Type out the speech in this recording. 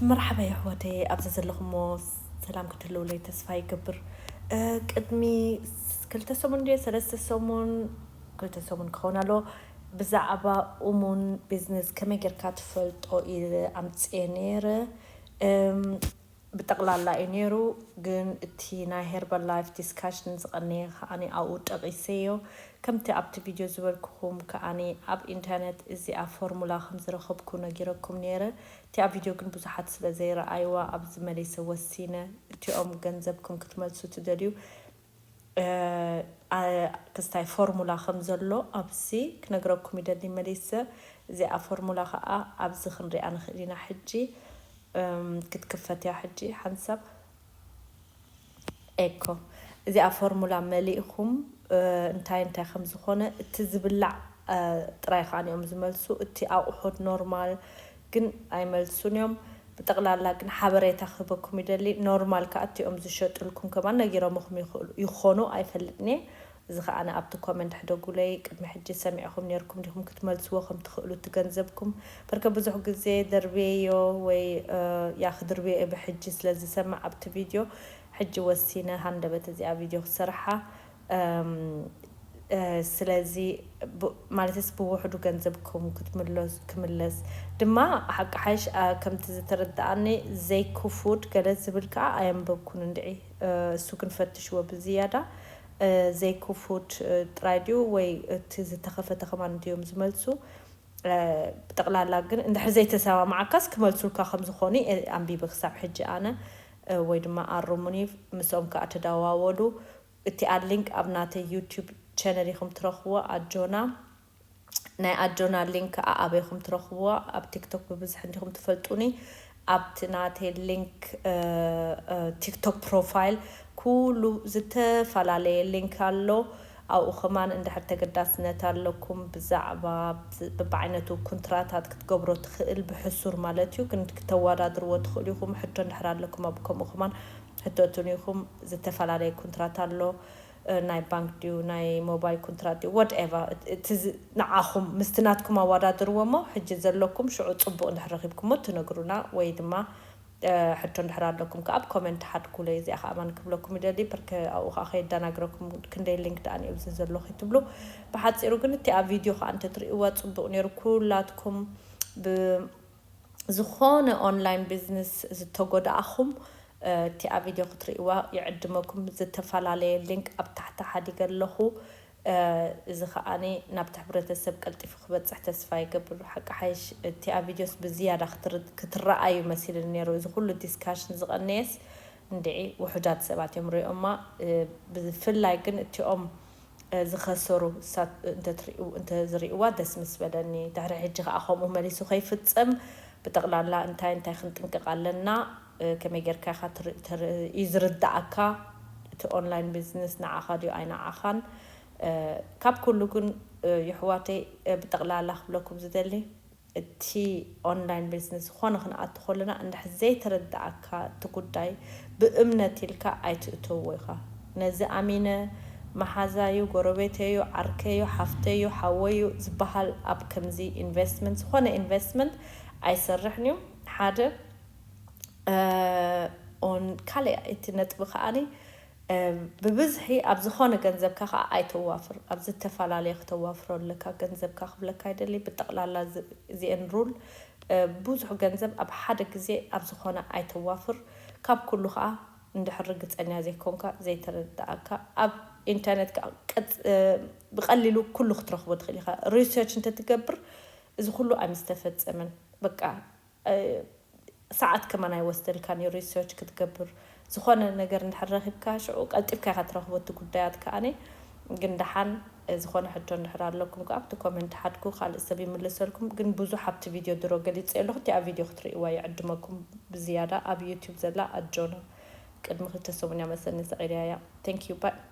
መርሓባ የሕዋተይ፣ ኣብዚ ዘለኹሞ ሰላም ክትህልውለይ ተስፋ ይገብር። ቅድሚ ክልተ ሰሙን ድየ ሰለስተ ሰሙን፣ ክልተ ሰሙን ክኸውን ኣሎ፣ ብዛዕባ እሙን ቢዝነስ ከመይ ጌርካ ትፈልጦ ኢለ ኣምፅኤ ነይረ። ብጠቕላላ እዩ ነይሩ። ግን እቲ ናይ ሄርባል ላይፍ ዲስካሽን ዝቐነየ ከዓኒ ኣብኡ ጠቒሰዮ። ከምቲ ኣብቲ ቪድዮ ዝበልኩኹም ከዓኒ ኣብ ኢንተርነት እዚኣ ፎርሙላ ከም ዝረኸብኩ ነጊረኩም ነይረ። እቲ ኣብ ቪድዮ ግን ብዙሓት ስለ ዘይረኣይዋ ኣብዚ መሊሰ ወሲነ። እቲኦም ገንዘብኩም ክትመልሱ ትደልዩ ክስታይ ፎርሙላ ከም ዘሎ ኣብዚ ክነግረኩም ይደሊ መሊሰ። እዚኣ ፎርሙላ ከዓ ኣብዚ ክንሪኣ ንኽእል ኢና። ሕጂ ክትክፈት እያ ሕጂ ሓንሳብ። ኤኮ እዚኣ ፎርሙላ መሊእኹም እንታይ እንታይ ከም ዝኾነ እቲ ዝብላዕ ጥራይ ከዓ እዮም ዝመልሱ። እቲ ኣቑሑት ኖርማል ግን ኣይመልሱን እዮም። ብጠቕላላ ግን ሓበሬታ ክህበኩም ይደሊ። ኖርማል ከዓ እቲኦም ዝሸጥልኩም ከማን ነጊሮምኹም ይኾኑ ኣይፈልጥን እየ። እዚ ከዓ ኣብቲ ኮመንት ሕደጉለይ። ቅድሚ ሕጂ ሰሚዕኹም ነርኩም ዲኹም ክትመልስዎ ከም ትኽእሉ እቲ ገንዘብኩም? በርከ ብዙሕ ግዜ ደርብየዮ ወይ ያ ክድርብዮ እየ ብሕጂ ስለ ዝሰማዕ ኣብቲ ቪድዮ ሕጂ ወሲነ ሃንደበት እዚኣ ቪድዮ ክሰርሓ። ስለዚ ማለትስ ብውሕዱ ገንዘብኩም ክትምለስ ክምለስ ድማ ሓቂ ሓይሽ ከምቲ ዝተረዳኣኒ ዘይኩ ፉድ ገለ ዝብል ከዓ ኣየንበብኩን እንድዒ። እሱ ግን ፈትሽዎ ብዝያዳ ዘይኩ ፉድ ጥራይ ድዩ ወይ እቲ ዝተኸፈተ ከማን ድዮም ዝመልሱ? ብጠቕላላ ግን እንድሕር ዘይተሰማማዓካስ ክመልሱልካ ከም ዝኾኑ ኣንቢበ ክሳብ ሕጂ ኣነ። ወይ ድማ ኣርሙኒ፣ ምስኦም ከዓ ተደዋወሉ። እቲኣ ሊንክ ኣብ ናተይ ዩቲዩብ ቻነል ኢኹም ትረኽብዎ። ኣጆና ናይ ኣጆና ሊንክ ከዓ ኣበይ ኢኹም ትረኽብዎ? ኣብ ቲክቶክ ብብዝሒ እንዲኹም ትፈልጡኒ። ኣብቲ ናተይ ሊንክ ቲክቶክ ፕሮፋይል ኩሉ ዝተፈላለየ ሊንክ ኣሎ። ኣብኡ ከማን እንድሕር ተገዳስነት ኣለኩም ብዛዕባ በብዓይነቱ ኩንትራታት ክትገብሮ ትኽእል ብሕሱር ማለት እዩ። ግን ክተወዳድርዎ ትኽእሉ ኢኹም። ሕቶ እንድሕር ኣለኩም ኣብ ከምኡ ከማን ሕተቱን ኢኹም። ዝተፈላለየ ኩንትራት ኣሎ። ናይ ባንክ ድዩ ናይ ሞባይል ኩንትራት ድዩ whatever፣ እቲ ንዓኹም ምስቲ ናትኩም ኣወዳድርዎ እሞ ሕጂ ዘለኩም ሽዑ ፅቡቕ እንድሕር ረኺብኩሞ ትነግሩና ወይ ድማ ሕቶ እንድሕር ኣለኩም ከዓ ኣብ ኮመንት ሓድጉለይ። እዚኣ ከዓ ማን ክብለኩም ይደሊ በርከ ኣብኡ ከዓ ከየዳናግረኩም ክንደይ ሊንክ ደኣ ንእብዚ ዘለኹ ትብሉ። ብሓፂሩ ግን እቲ ኣብ ቪድዮ ከዓ እንተትርእይዋ ፅቡቕ ነይሩ። ኩላትኩም ዝኾነ ኦንላይን ቢዝነስ ዝተጎዳእኹም እቲ ኣብ ቪድዮ ክትርእይዋ ይዕድመኩም። ዝተፈላለየ ሊንክ ኣብ ታሕቲ ሓዲገ ኣለኹ። እዚ ከዓኒ ናብቲ ሕብረተሰብ ቀልጢፉ ክበፅሕ ተስፋ ይገብር። ሓቂ ሓይሽ እቲ ኣብ ቪድዮስ ብዝያዳ ክትረኣዩ መሲልኒ ነይሩ። እዚ ኩሉ ዲስካሽን ዝቐነየስ እንድዒ ውሑዳት ሰባት እዮም ሪኦማ። ብፍላይ ግን እቲኦም ዝኸሰሩ እንተዝርእይዋ ደስ ምስ በለኒ። ድሕሪ ሕጂ ከዓ ከምኡ መሊሱ ከይፍፀም ብጠቕላላ እንታይ እንታይ ክንጥንቅቕ ኣለና፣ ከመይ ጌርካ ኢኻ እዩ ዝርዳእካ እቲ ኦንላይን ቢዝነስ ንዓኻ ድዩ ኣይንዓኻን። ካብ ኩሉ ግን ይሕዋተይ ብጠቕላላ ክብለኩም ዝደሊ እቲ ኦንላይን ቢዝነስ ዝኾነ ክንኣቱ ከለና እንድሕር ዘይተረዳኣካ እቲ ጉዳይ ብእምነት ኢልካ ኣይትእተዎ ኢኻ። ነዚ ኣሚነ መሓዛዩ፣ ጎረቤተዩ፣ ዓርከዩ፣ ሓፍተዩ፣ ሓወዩ ዝበሃል ኣብ ከምዚ ኢንቨስትመንት ዝኾነ ኢንቨስትመንት ኣይሰርሕን እዩ። ሓደ ኦን ካልእ እቲ ነጥቢ ከዓኒ ብብዝሒ ኣብ ዝኾነ ገንዘብካ ከዓ ኣይተዋፍር። ኣብ ዝተፈላለየ ክተዋፍሮ ኣለካ ገንዘብካ ክብለካ ይደሊ። ብጠቕላላ እዚአን ሩል ብዙሕ ገንዘብ ኣብ ሓደ ግዜ ኣብ ዝኾነ ኣይተዋፍር። ካብ ኩሉ ከዓ እንድሕር ርግፀኛ ዘይኮንካ ዘይተረዳእካ ኣብ ኢንተርነት ከዓ ብቀሊሉ ኩሉ ክትረኽቦ ትኽእል ኢኻ። ሪሰርች እንተትገብር እዚ ኩሉ ኣይምስተፈፀመን። በቃ ሰዓት ከማን ኣይወስደልካን እዩ ሪሰርች ክትገብር። ዝኾነ ነገር እንድሕር ረኺብካ ሽዑ ቀልጢፍካ ኢኻ ትረኽቦ እቲ ጉዳያት ከኣኒ። ግን ደሓን ዝኾነ ሕቶ እንድሕር ኣለኩም ከዓ ኣብቲ ኮመንት ሓድጉ ካልእ ሰብ ይምልሰልኩም። ግን ብዙሕ ኣብቲ ቪድዮ ድሮ ገሊፀ ኣለኹ። እቲ ኣብ ቪድዮ ክትርእይዋ ይዕድመኩም ብዝያዳ ኣብ ዩቲዩብ ዘላ ኣጆና ቅድሚ ክልተ ሰሙን እያ መሰለኒ ሰቒለያ እያ። Thank you bye።